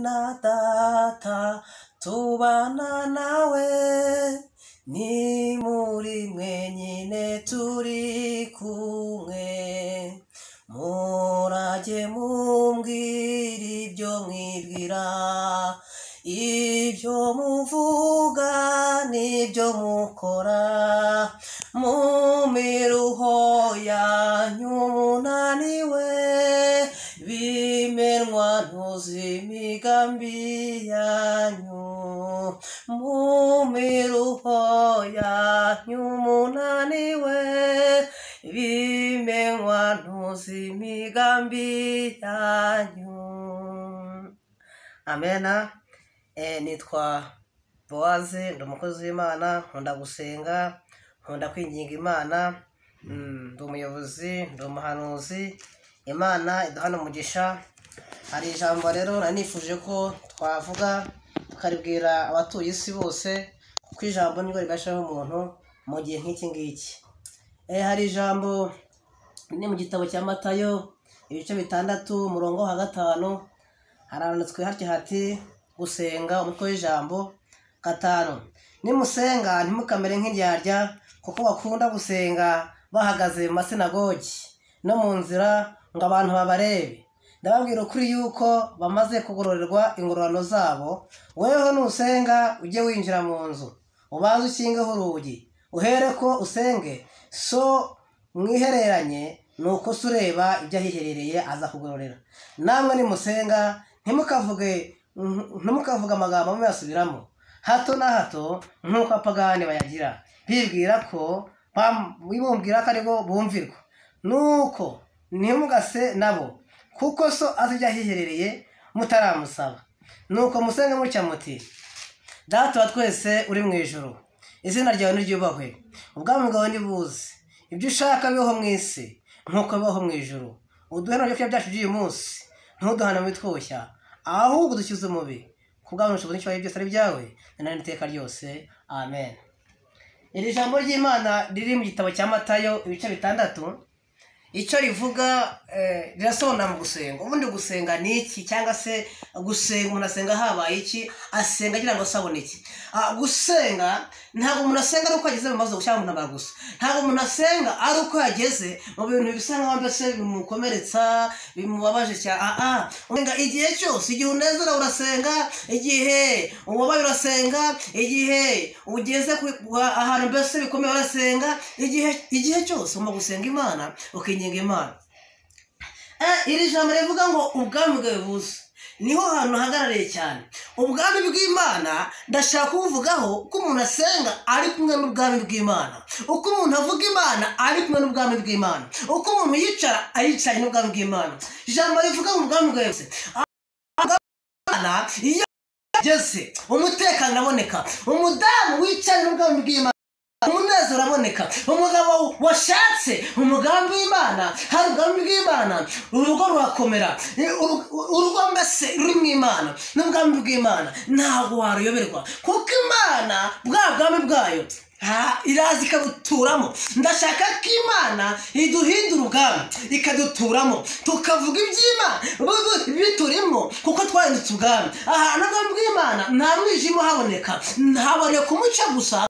na data tubana nawe, ni muri mwenyine turi kumwe. Murajye mumbwira ibyo mwibwira, ibyo muvuga n'ibyo mukora, mu miruho yanyu munaniwe, bimenwa ntuzi imigambi yanyu. Mu miruho yanyu munaniwe, bimenwa ntuzi imigambi yanyu. Amena. Nitwa Bowazi, ndi umukozi w'Imana, nkunda gusenga, nkunda kwinginga Imana, ndi umuyobozi, ndi umuhanuzi. Imana iduhana umugisha. Hari ijambo rero nari nifuje ko twavuga tukaribwira abatuye isi bose, kuko ijambo niryo ribeshaho umuntu mu gihe nk'iki ngiki. Hari ijambo ni mu gitabo cya Matayo ibice 6 umurongo wa 5, haranditswe hatya hati: gusenga, umutwe w'ijambo 5. Nimusenga ntimukamere nk'indyarya, kuko bakunda gusenga bahagaze mu masinagogi no mu nzira ngo abantu babarebe. Ndababwira ukuri yuko bamaze kugororerwa ingororano zabo. Weho nusenga ujye winjira mu nzu, ubanze ukingeho urugi, uhereko usenge so mwihereranye, nuko se ureba ibyo ahiherereye aza kugororera. Namwe nimusenga ntimukavuge amagambo muyasubiramo hato na hato nk'uko abapagani bayagira, bibwira ko bibumvira ko aribo bumvirwa. Nuko ntimugase nabo, kuko so azi ibyo ahiherereye mutaramusaba. Nuko musenge mutya muti: Data wa twese uri mu ijuru, izina ryawe niryubahwe, ubwami bwawe nibuze, ibyo ushaka bibeho mu isi nk'uko bibaho mu ijuru. Uduhe ibyo kurya byacu by'uyu munsi, ntuduhane mu bitwoshya, ahubwo dukize umubi. Ku bwawe n'ubushobozi n'icyubahiro byose ari ibyawe, na none iteka ryose. Amen. Iri jambo ry'Imana riri mu gitabo cya Matayo ibice 6, icyo rivuga rirasobanura mu gusenga. Ubundi gusenga ni iki, cyangwa se gusenga umuntu asenga habaye iki, asenga agira ngo asabone iki? Gusenga ntabwo umuntu asenga ari uko ageze mu bibazo cyangwa mu ntambara gusa. Ntabwo umuntu asenga ari uko yageze mu bintu bisa nkaho mbese bimukomeretsa, bimubabaje cyane. Usenga igihe cyose, igihe unezerewe urasenga, igihe ubabaye urasenga, igihe ugeze ahantu mbese bikomeye urasenga, igihe cyose ugomba gusenga Imana, ukinginga Imana. Iri jambo rivuga ngo ubwami bwawe buze, niho hantu hagarariye cyane ubwami bw'Imana. Ndashaka kubuvugaho ko umuntu asenga ari kumwe n'ubwami bw'Imana, uko umuntu avuga Imana ari kumwe n'ubwami bw'Imana, uko umuntu yicara ayicaranye n'ubwami bw'Imana. Ijambo rivuga ngo ubwami bwawe buze, iyo ageze umutekano uraboneka, umudamu wicaye n'ubwami bw'Imana umunezero uraboneka, umugabo washatse umugambi w'Imana, hari ubwami bw'Imana, urugo rurakomera, urugo mbese ruri mu Imana n'ubwami bw'Imana ntabwo waruyoberwa, kuko Imana bwa bwami bwayo iraza ikabuturamo. Ndashaka ko Imana iduhindura ubwami ikaduturamo, tukavuga iby'Imana biturimo, kuko twahindutse ubwami. Ahantu ubwami bw'Imana nta mwijima uhaboneka, ntaboneka umucyo gusa.